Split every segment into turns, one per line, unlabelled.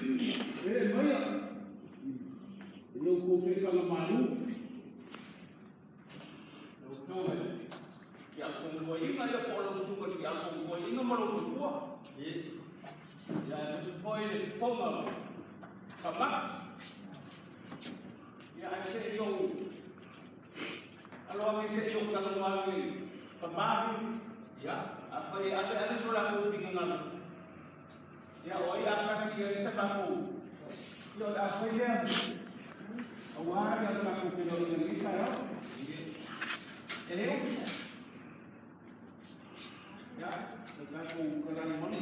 E maia. E lau kou te kanga malu. Lau fioga i a kong inga ia po lau susunga ki a kong inga ma lau fua. Ia e musu foi le fonga kama. Ia ai se i ou aloa ke se i ou talanoa i pamahi. Ia, a fai ale ale so la kou finagalo. Ia o ai a kasi ai sa makou. Ia o le a fai lea. Aua ia le makou ke lau ina ni taeao. E le upu. Ia, le tatou kalani manu.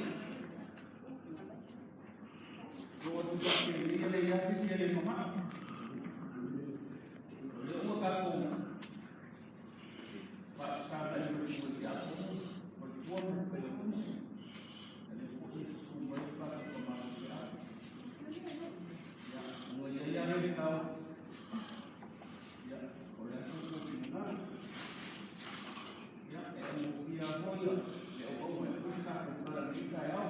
Ua tu pa ke ni le ia si si le mama. Le ua tatou pa sa ta i ko ti a ko. Ko tua mo pe le kusi. Le ko i su mai pa ko ma ti a. Ia, ua ia ia le tau. Ia, o le aso ko ti na. Ia, e au ia ho ia. Le au au mai ko sa ko kala ni ta ia.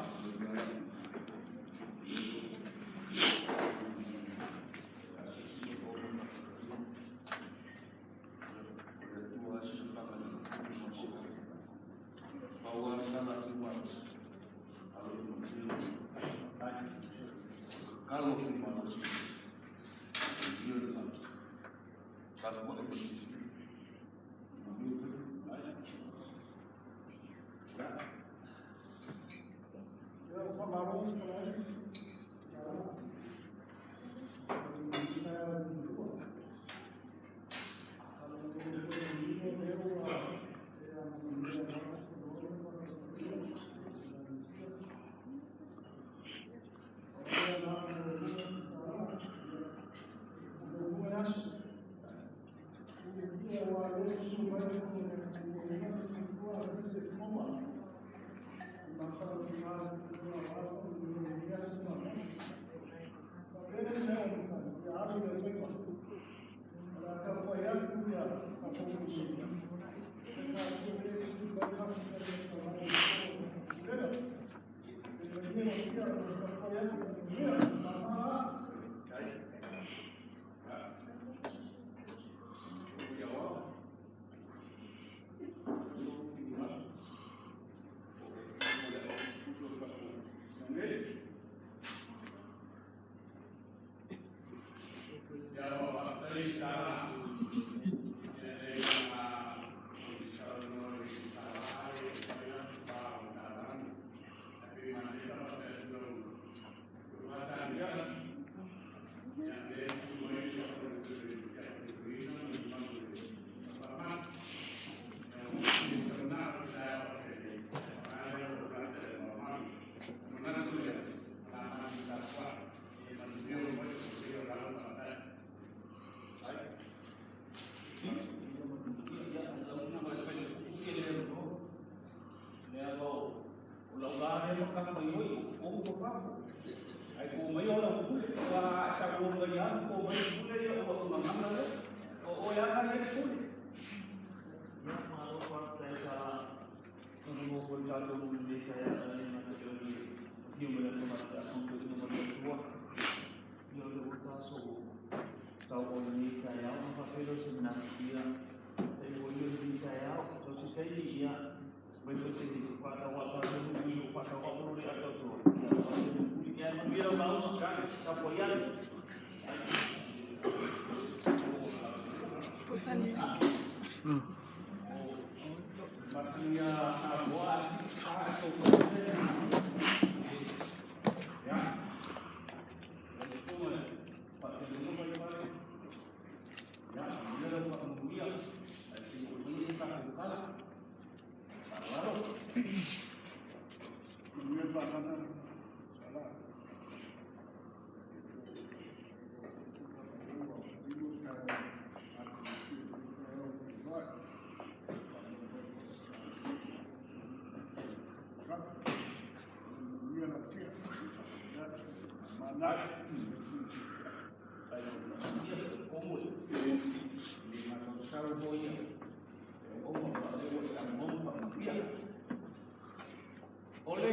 Ole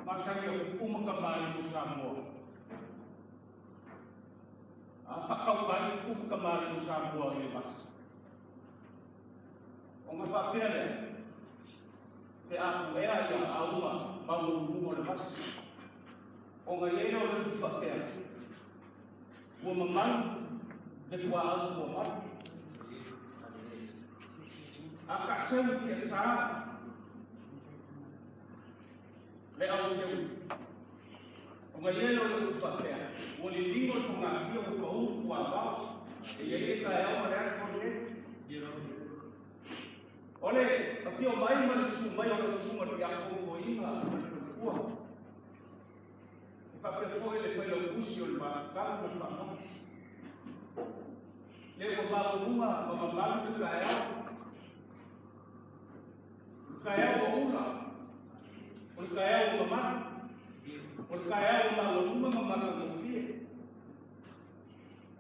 masani o upu ma ka mali A faatautai upu ma tamalii o Samoa i le vasa. Ona faapea lea, pe a puea ia auga maualuluga o le vasa, ona i ai lea o le upu faapea, ua mamalu le tuaau tuamalu. A taaseu i tiasa le auseu, ona i ai lea o le upu faapea, ua liligo le fogatia ua pau le puavao, e i ai le taeao ma le aso lenei. O le afio mai ma le susu mai o lau susuga i le tiakono toeaina ma le faletua, e faapea foi le failautusi o le mafutaga ma le faamama. Le ua maualuga ma mamalu le taeao, o le taeao ua ula, o le taeao ua mamalu, o le taeao ua maualuga ma matagofie.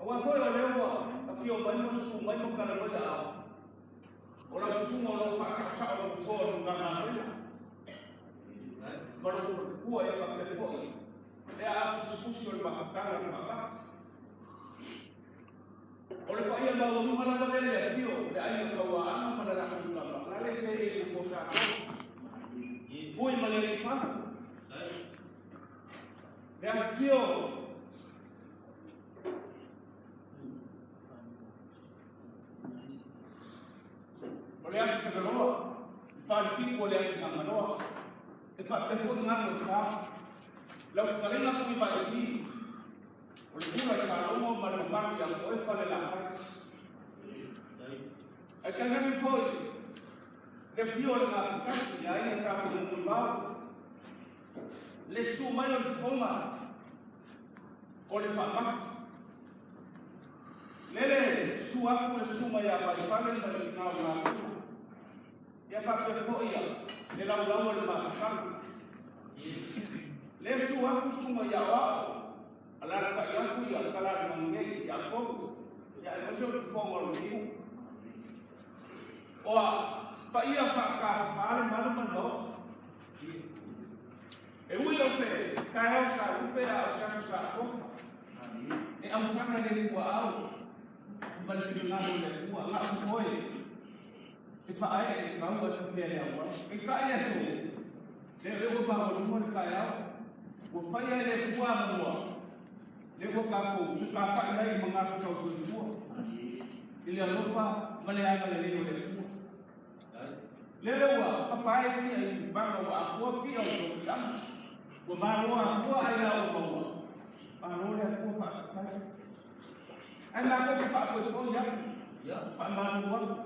Aua foi o lea ua afio mai ma susu mai ma tala mai aao, o lau susuga o lo o faasaosao le nofoa o le Matagaluega ma lou faletua, ia faapea foi le aapusipusi o le mafutaga o le faamama. O le paia maualuga lava lea i le afio o le aiga Tauaana ma le latou tama, la le se i le fo Samoa. Ui ma le alifana. Le afio o le afi tagaloa, le falefitu o le afi gagaloa, e faapea foi galu o le sa. Lau fetalaiga Tuivaiti, o le pula i Salogo ma le mamalu ia oe Falelatai. Ae tainane foi le afio o le gafatasi le aiga sa Faimugulivao, le susu mai o le fofoga o le faamata. Lele susu atu le susuga ia Vaifale ma le ina o le Gatuna. Ia faapea foi ia le laulau o le mafutaga. Le susu atu susuga ia Oao, alalatai atu ia Kalalimanunei ia Apomu, ia aemaise o le fofoga o le niu. Oa paia faatafafa le malu ma le maota. E ui o se taeao sa lupe a o se aso sa atofa, e ausaga le tuaau ma le finagalo o le Atua, na o oe e faaee e maua e tafea le auala. Peitai aso, lea lea ua maualuga le taeao, ua faia e le Atua avanoa, lea ua tatou fepapa'i ai i manatu tausoifua, i le alofa ma le agalelei o le Atua. Lele ua papae tia i tupaga ua atoa tia o tofiaga. Ua malo atoa ai la ua maua. Malo le Atua faafetai. Ae matou te faapoipoi atu, faamalulu atu.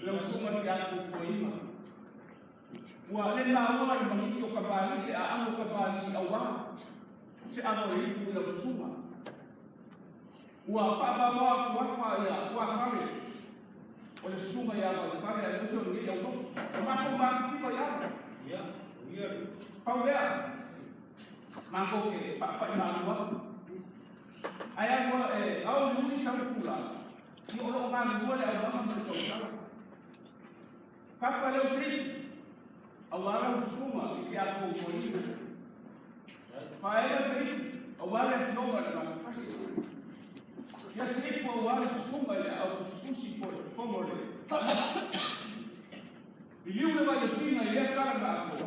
Lau susuga i le tiakono toeaina, ua le maua le magiki o kamali'i, le aano o kamali'i aua se amo e ipu i lau susuga. Ua faavaoa atu afa ia tuafale o le susuga ia Vaifale aemaise o lenei aunofo. O matou matitiva i alo. Pau lea, matou te faapai malu atu. Ae aua e ao liuli sau pula, ia o lo o galulua le auaga ma le tausala. Kapa leo seipu, aua lau susuga i te apo toeaina. Paea seipu, aua le afioga i le Gafatasi. Ia seipu aua le susuga i le aupusikusi po o le fofoga o le Liliu le vaiasina i lea tala na atoa.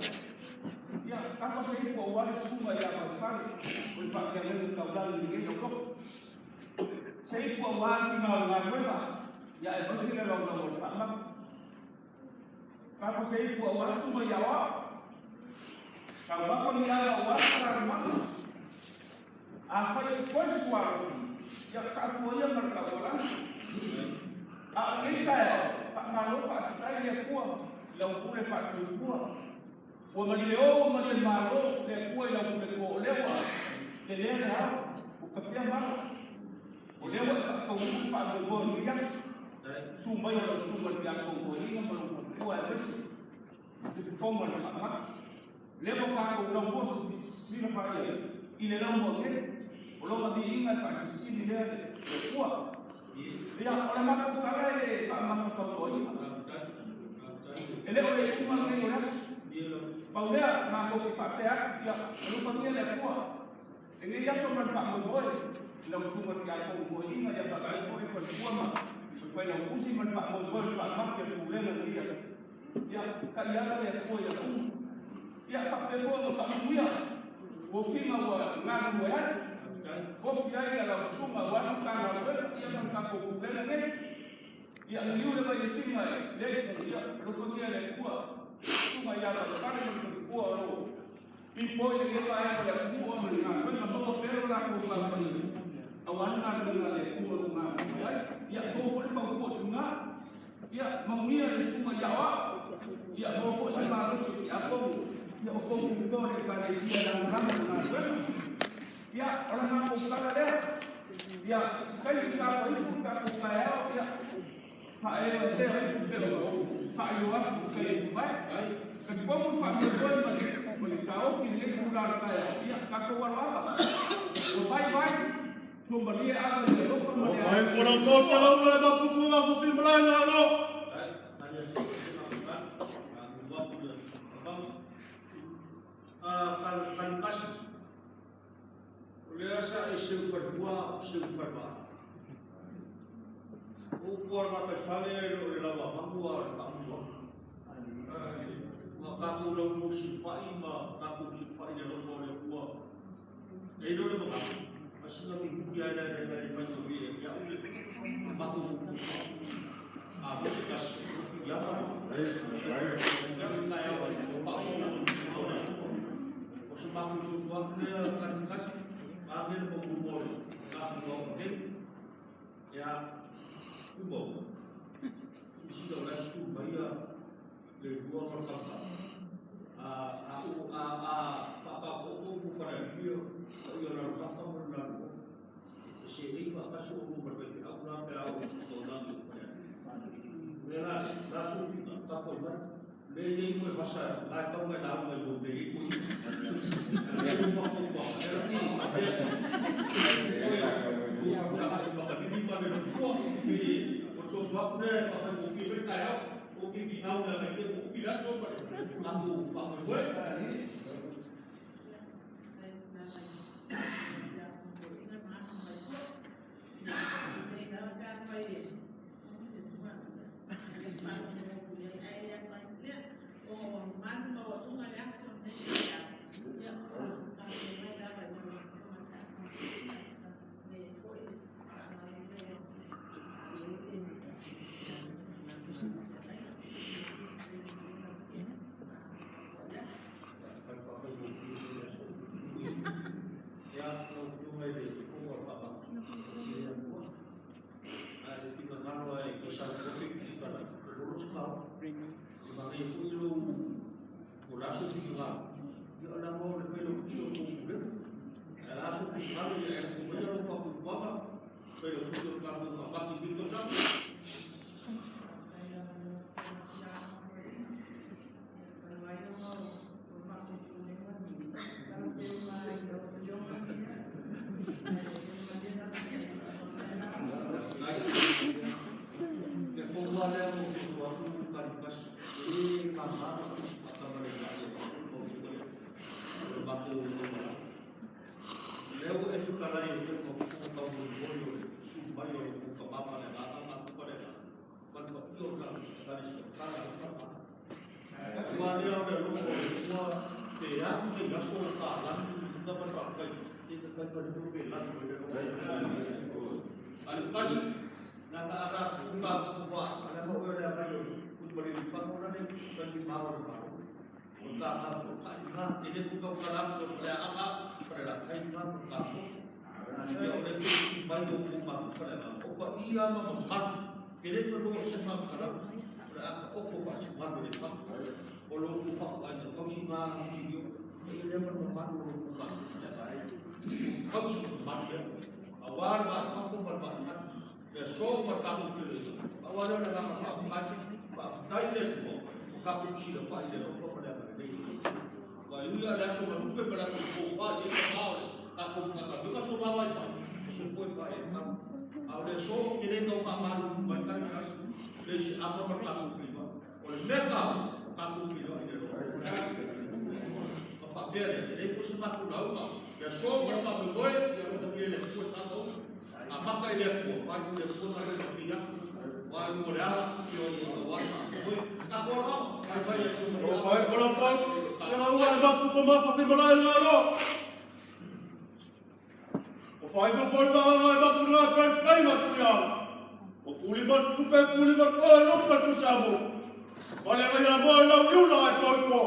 Ia, kapa seipu aua le susuga ia Vaifale o le faafeagaiga taulagi i lenei autoko. Seipu aua le tina o le galuega, ia aemaise le laulau o le faamama. Kapa seipu aua susuga ia Aoao. Taumafa ni ala aua le falalimana. Afai e totoe se sualofi, ia saatua ia ma le taualagi. A o lenei taeao, faamalo faafetai le Atua i lau pule faatuatua. Ua malie o, ua malie malo le Atua i lau pule toa, o lea ua lelea le ao, ua tafea mala. O lea ua e faataunuu le faamoemoe o lenei aso. Susu mai o lau susuga i le tiakono toeaina ma lou faletua aemaise le fofoga o le faamama. Lea ua tatou taumua sila faia i le laumua nei, o lona viiga e faasilisili lea le Atua. Ia, o le matou tala e le faamamafaotoaina. E le o le iuga lenei o le aso. Pau lea, matou te faapea atu, ia alofagia le Atua. Lenei aso ma le faamoemoe i lau Susuga i le Tiakono Toeaina ia faapea foi le faletua ma le Failautusi ma le faamoemoe o le faamati a le Pulega i lenei aso. Ia taiala le Atua ia uma. Ia faapea foi ona faamanuia tofiga ua galulue ai, tofi ai lau Susuga aua le Matagaluega ia ma le tatou Pulega nei. Ia liu le vaiesina e le Itu, ia alofagia e le Atua Susuga ia Falepale ma le faletua o lo o lipoi lenei vaega o le atunuu ma le galuega, maua pea lo latou faamanuiaga aua le galuega a le Atua o lo o galulue ai. Ia maua foi le fautua i tina, ia manuia le susuga i aoao, ia maua foi se malosi o tiakono, ia o tou tutoa i le Ekalesia e lagolago i le galuega. Ia, o le matou tala lea. Ia, se taimi tatou ifo le tatou taeao, ia, faaeotea pei ona ou faailoa atu i le taimi ua mavae. Talitonu le faamoemoe ma le, ma le taofi i lenei itula o le taeao, ia, tatou aloava. Ua vaivai, suamalie ava i le alofa ma le
Kalukasi, o lea sa e seu falua a o seu falevaa. O upu a le gataifale e le o le lava manu a o le faamua. Ua tatou laumosilifai ma tatou silafai i le alofa o le Atua. E i ai le manatu, a sina minute lava lea e le faigofie ia te au le matou fuafuaga. A foi se tasi, piiama o se matou soso atu lea Kalukasi, a mea le maua o le tatou maota nei. Ia, Tumau, silasila o la e susu mai le lua ma le tautai. A a a a faataotooto upu falealili o paia o le alotafa ma le lalolofa. E seei faatasi oulua ma le faifeau la pe a oo i taulaga i falealili. O le mea la lea, o le a sou finagalo, tapuai mai. Le i ai moe vasa la e tau mai lauga i lou mea i koe. Le uma fautuaga, le la faapea. Oe, lua sagai makalili ma le matua. O le soso atu lea e faafaigofie mai le taeao. O ke finau le agai te upi le aso ma le tatou faamoemoe. Ia, lau Afioga i le Fofoga o le Faamanu, e aua. A le finagalo lava e saunoa pe pipala, e lolo se taofi. E manaia foi lou, o le a sou finagalo, ia o le a o le Failautusi o tou Pulega. Ae o le a sou finagalo, ia e lafo maia lou faatuatuaga, Failautusi o le tatou Faamati i lenei tausaga. Lea ua e fetalai e fai ma fofoga taumolimoli o le susu mai o le tama ma le agaga ma tupa le agaga ma le paia o le tatou Ekalesia o Tala le Fale. Aua lea o le alofa o le Atua pe alu nei aso o ta lanu i luga ma le faafetai e ta tai ma le pe lanu ai le alofa. A le kasi na na asa fu ka ku fa ala ma o le agai o ku ma le pa ko na ne ka ni ma o ma o ta ka fu ka ina e le ku ka ka la ko le aka pa la kai na ko ka ko ia o le fu mai o ku ma ku pa la o pa ia ma ma e le no se ma ka la o le aka o ko fa se ma le fa o lo ku fa ai no kau si ma ti yo e le ma ma lo ku ma le ba ai kau si ma le a wa ma fa ko ma ma le so ma ta ko le a wa le na ma fa ma fa dai le ko o ka ku si le pa i le ko pa le ma le wa yu ya le so ma lu pe pa la so ko pa ye ma o le ka ko ka ka ka so ma wa pa se ko pa e ma a o le so ke le no fa ma lu ma ka ka le si apa ma ka ku fi ma o le mea ka o ka ku fi lo i le lo ka fa. faapea lea, e leai foi se matou lauga. Ia so ma le faamoemoe, ia alofagia e le Atua tagata uma. Amata i le Atua, faaiu i le Atua galuega e fai atu. Aua i luga o le ala, ioe, aua le faamoemoe. Tatou aloalo, fai mai ia Sua
O
Maria.
fai falapau, ia ua e mapu pa mafa fi malai ngā lo. O fai fa foi pa ngā e mapu ngā pe fai ngā tu ia. O puli mat ku pe puli mat o lo pa tu samo. Fale ngā ia mo lau iula ai poi po.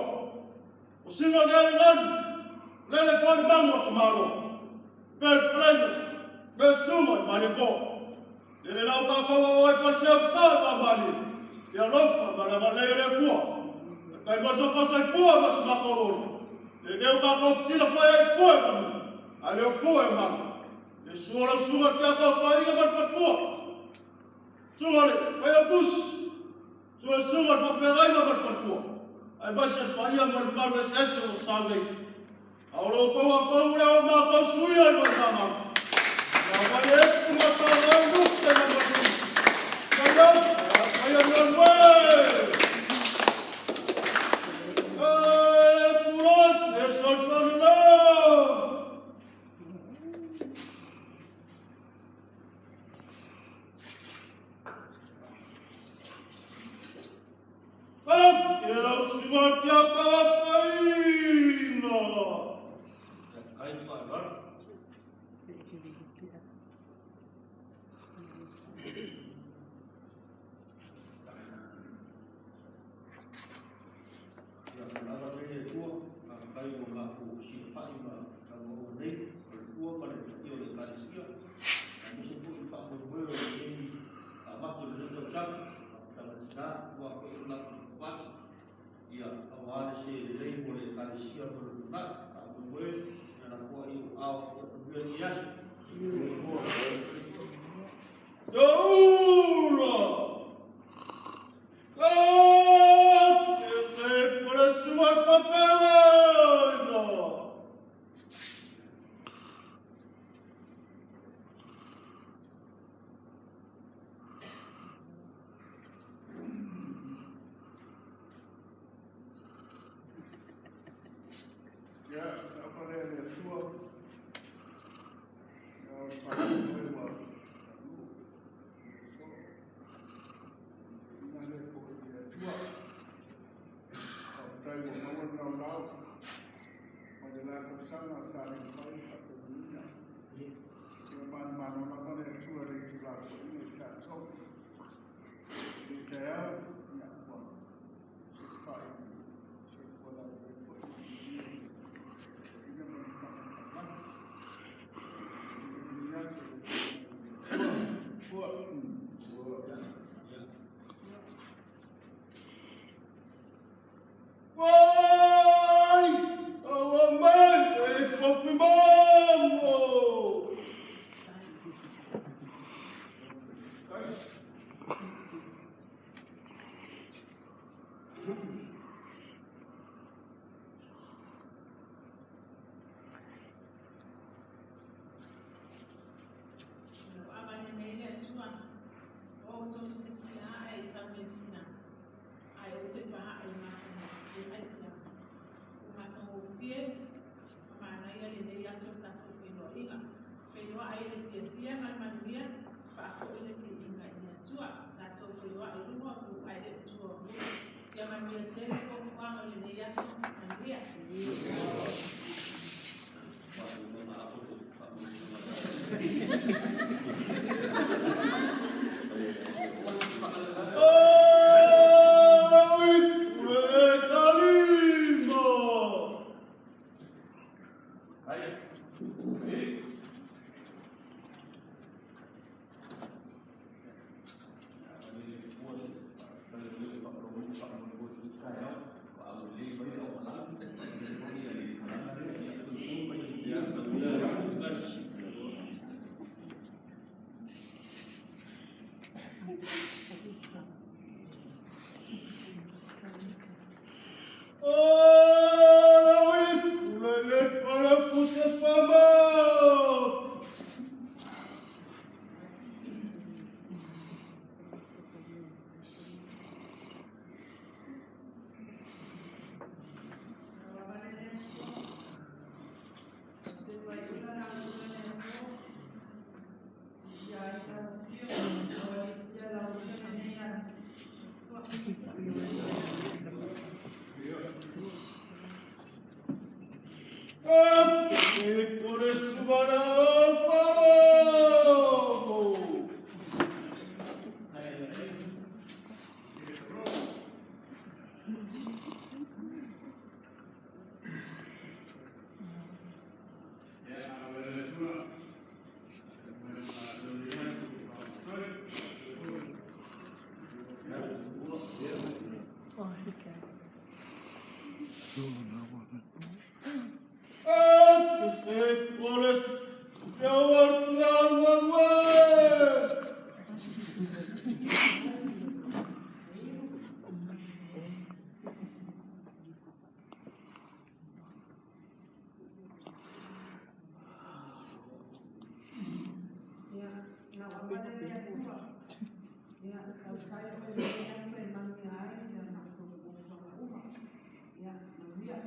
O singa ngā le ngan. Lele fai mangu a kamalo. Pe fai pe suma i mani ko. Lele lau ka kaua o ai fa sea sa pa mani. Ia lofa ma le ngā le kua. Kai maso ka sai pua maso ka kaolo. Le deu ka kau sila fai ai pua e manu. Ai leo pua e manu. Le sua la sunga kia kau ka inga man fatua. Sunga le, kai au bus. Sua sunga le whawhengainga man fatua. Ai masi as paia man maru es ese o sāngei. Au lo kau a kau le o mā kau sui ai mai tānga. Ia mai es kuma tā ngai nuk te na manu. Kai au, kai au nan wē. E puros e sol sol love. Kam ke rau sunga kia kawa paina.
Ai faaaloalo. Ia, o lava nei le Atua, faafetai ua matou silafai ma talanoa nei, o le Atua ma le paia o le Ekalesia, aemaise foi le faamoemoe o lenei amata o lenei tausaga, tausaga tina, ua foi o latou tufai, ia, aua le se lelei mo le Ekalesia mo le lumanai, faamoemoe, ia lafoai i ou aao, ia manuia lenei aso.
Saula. Kam ke te pole sunga whawhengaina.
Ia, apa lea le Atua, ia o le faamoemoe ua taunuu. So, ina lea foi i le Atua. Faafetai ua maua le laolao mai le la tausaga sa le mafai ona faataunuuina. Ia manumalo lava le Atua i le itulafoaiga i tatou. I le taeao, ia ua se'e soifua laulelei foi ma manuia i le tapuaiga ma le faamatafata. I aso le Atua. Ua.
Wai! Awa mai e kofi mamo!
O avane nei le Atua, o outou silasila ae i tau measina, ae ou te pa'a i le matagofie aisea? Ua matagofie ma manaia lenei aso o le tatou feiloaiga. Feiloai i le fiafia ma le manuia, faafo'i le piiga i le Atua. Tatou feiloai i luga o nuu ae le o tua o nuu. Ia manuia tele fuafuaga o lenei aso. Manuia.
Ai, pule e kalima!
Ai.
Ai, pule le fala puse fama!
O avane le Atua, Ia, na ua vale le Atua. Ia, tautai oe i lenei aso e manuia ai ia matou fuafuaga uma. Ia, manuia.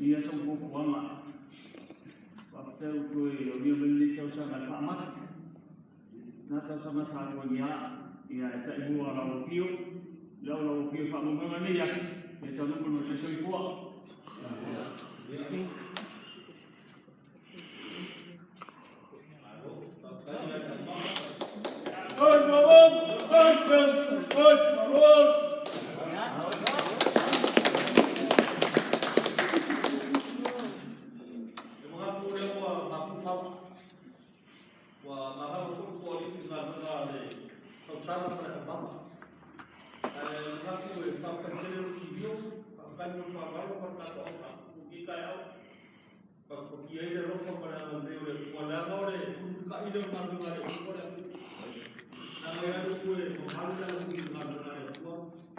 Ia sau fuafuaga faafetai ua toe aulia mai lenei tausaga i le faamati. Na tausaga sa toe ia ia e taimua lau afio, lau lau afio faamoemoega nei aso, ia taunuu mai le soifua.
E manatu lea ua mapu fau. Ua magalo foi po alii i galuega a le tausaga ma le aumama. Ae manatu e faafetai tele lou tilio, faafetai mo le faaaloalo ma le tatou auga i taeao. Faatokia ai le alofa ma le agalelei o le Atua, leaga o le mulimulitai lea o galuega a le Atua le Atua. Leaga e alu atu e mamalu le alu i le galuega a le Atua,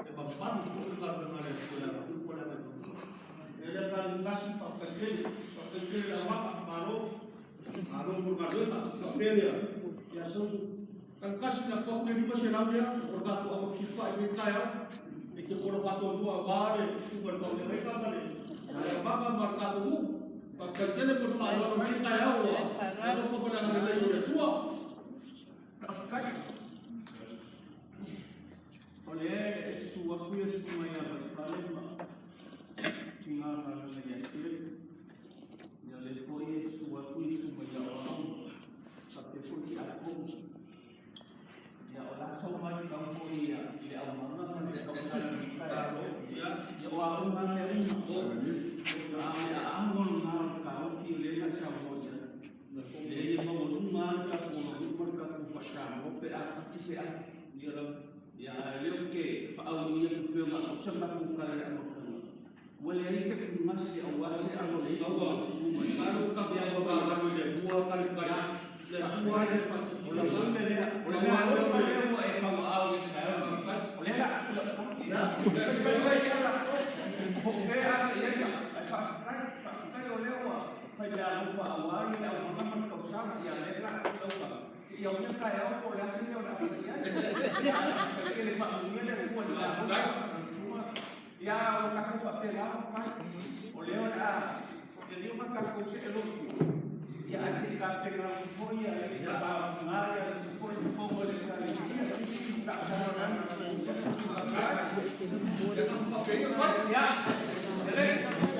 e mamalu foi le galuega a le Atua, le aganuu ma le agaifanua. E lea talu tasi, faafetai tele, faafetai tele le aumama, malo. galuega faapea lea ia sau tagatasi na tuu atu le 500 lea o le tatou aofisifa'i i lenei taeao e te kolo faatoatoa augā le susuga i le faafeagaiga ma le agaga ma le tatou nuu. Faafetai tele mo le faaaloalo i lenei taeao ua alofa ma le agalelei o le Atua.
O lea e susu atu ia susuga ia Vaifale ma Figagalaga ia te ia le foi e susu atu ia susuga ia Oao faapea foi Tiakono. Ia o la sau mai tau foi ia i le aumaga ma le tausaga i taeao. Ia o aoga mea uma. A o le aago lena o le taofi o lea na saunoa i ai. Le ia maualuga lava le tatou aganuu ma le tatou faa-Samoa pe a pati se ai. Ia ae lea ou te faaaunia tupe o matou sa matou tala i le amataga. Ua leai se pugase aua se alo le iu o susu mai. O lau le lea, o le mea alofa lea ua e tauaao i le taeao lenei. O lea la a tulai po o fea a i ai, ae faafetai, faafetai o lea ua fai le alofa aua le aumaga ma le tausaga. Ia lea la a tulai ia o taeao po o le a se mea o le a fai ai. Ia le faamanuia le Atua i le alofa. Ia o tatou faapena ona fai. O lea o le a lelei ona tatou see loa i tua. Ia ae se i tapena atu foi ia le tama ia foi le fofoga o le Ekalesia i taasaga. Ia, lelei.